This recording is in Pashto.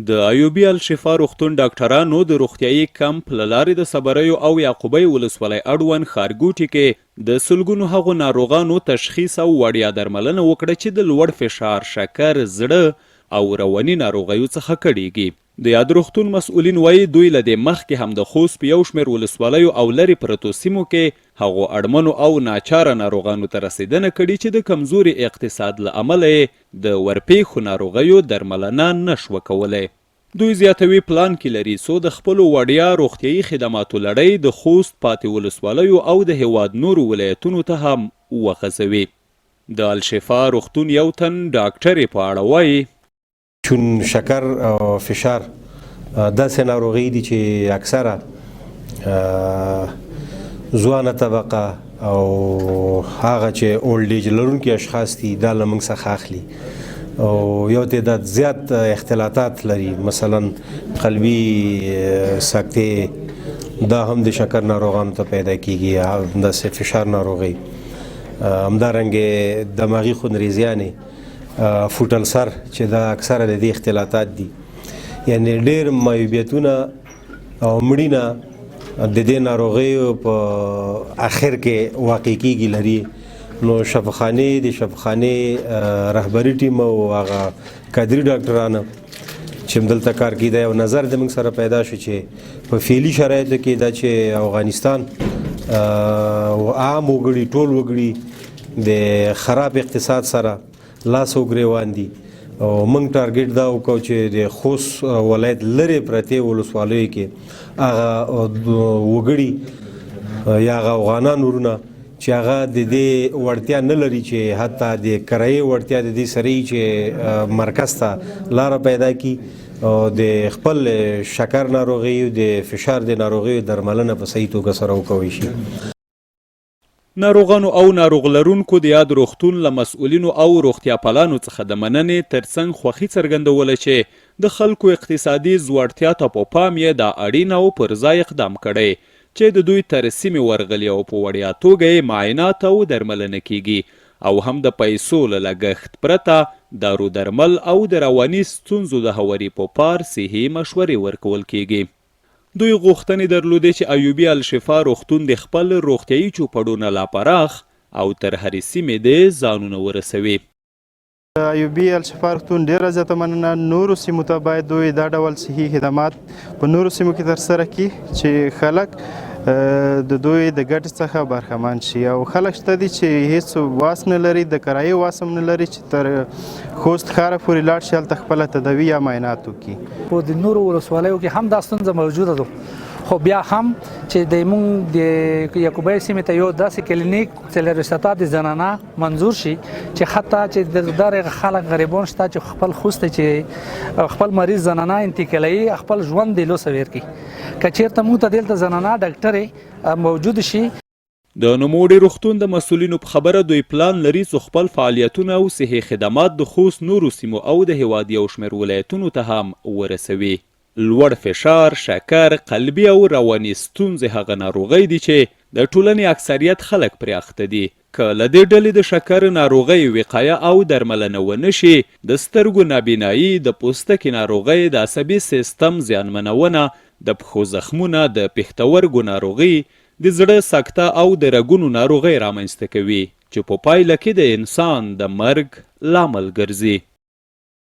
د ایوبي الشفا روغتون ډاکټرانو د روغتیايي کمپ له لارې د صبریو او یعقوبۍ ولسوالۍ اړوند ښارګوټي کې د سلګونو هغو ناروغانو تشخیص او وړیا درملنه وکړه چې د لوړ فشار، شکر، زړه او رواني ناروغیو څخه کړېږي. د یاد روغتون مسؤلین وايي، دوی له دې مخکې هم د خوست په یو شمېر ولسوالیو او لرې پرتو سیمو کې هغو اړمنو او ناچاره ناروغانو ته رسېدنه کړې چې د کمزوري اقتصاد له امله یې د ورپېښو ناروغیو درملنه نه شوه کولی. دوی زیاتوي، پلان کې لري څو د خپلو وړیا روغتیايي خدماتو لړۍ د خوست پاتې ولسوالیو او د هېواد نورو ولایتونو ته هم وغځوي. د الشفا روغتون یو تن ډاکټر یې په اړه وايي. چون شکر او فشار داسې ناروغۍ دي چې اکثره ځوانه طبقه او هغه چې اولډ ایج لرونکي اشخاص دي دا له موږ څخه اخلي او یو تعداد زیات اختلاطات لري، مثلا قلبي سکتې دا هم د شکر ناروغانو ته پیدا کیږي، همداسې فشار ناروغۍ، همدارنګه دماغي خونریزیانې، فوټل سر چې دا اکثره د دې اختلاطات دي، یعنی ډیر معیوبیتونه او مړینه د دې ناروغیو په اخر کې واقع کیږي لري. نو شفاخانې، د شفاخانې رهبري ټیم او هغه کادري ډاکټران چې دلته کار کوي، دا یو نظر د موږ سره پیدا شو چې په فعلي شرایطو کې دا چې افغانستان او عام وګړي، ټول وګړي د خراب اقتصاد سره لاس او ګریوان دي، او موږ ټارګټ دا وکړو چې د خوست ولایت لرې پرتې ولسوالیو کې هغه وګړي یا هغه افغانان ورونه چې هغه د دې وړتیا نه لري، چې حتی د کرایې وړتیا د دې سره چې مرکز ته لاره پیدا کړي او د خپل شکر ناروغي او د فشار د ناروغیو درملنه په صحیح توګه سره وکوي شي. ناروغانو او ناروغ لرونکو د یاد روغتون له مسؤلینو او روغتیاپالانو څخه د مننې ترڅنګ خوښي څرګندوله چې د خلکو اقتصادي ځوړتیا ته په پام یې دا اړین او پر ځای اقدام کړی چې د دوی تر سیمې ورغلي او په وړیا توګه یې معاینات او درملنه کېږي او هم د پیسو له لګښت پرته دارو درمل او د رواني ستونزو د هواري په پار صحي مشورې ورکول کېږي. دوی غوښتنې درلودې چې ایوبي الشفا روغتون دې خپل روغتیايي چوپړونه لا پراخ او تر هرې سیمې دې ځانونه ورسوي. د ایوبي الشفا روغتون ډیره زیاته مننه. نورو سیمو ته باید دوی دا ډول صحي خدمات په نورو سیمو کې ترسره کړي چې خلک د دوی د ګټې څخه برخمن شي، او خلک شته دي چې هیڅ واس نه لري، د کرایې واس هم نه لري چې تر خوست ښاره پورې لاړ شي، هلته خپله تداوي یا معاینات وکړي. په د نورو ولسوالیو کې هم دا ستونزه موجوده ده، خو بیا هم چې د مونږ د یعقوبۍ سیمې ته یو داسې کلینیک څلوروستا د زنانه منظور شي چې حتی چې د دغه خلک غریبان شته چې خپل خوست چې خپل مریض زنانه انتقالوي، خپل ژوند دی لوسه ورکي، که چیرته مونږ ته دلته زنانه ډاکټرې موجود شي. د نوموړي روغتون د مسؤلینو په خبره دوی پلان لري څو خپل فعالیتونه او صحي خدمات د خوست نورو سیمو او د هېواد یو شمېر ولایتونو ته هم ورسوي. لوړ فشار، شکر، قلبي او رواني ستونزې هغه ناروغۍ دي چې د ټولنې اکثریت خلک پرې اخته دي. که له دې ډلې د شکر ناروغۍ وقایه او درملنه ونه شي، د سترګو نابینایي، د پوستکي ناروغۍ، د عصبي سیستم زیانمنونه، د پښو زخمونه، د پښتورګو ناروغي، د زړه سکته او د رګونو ناروغۍ رامنځته کوي چې په پایله کې د انسان د مرګ لامل ګرځي.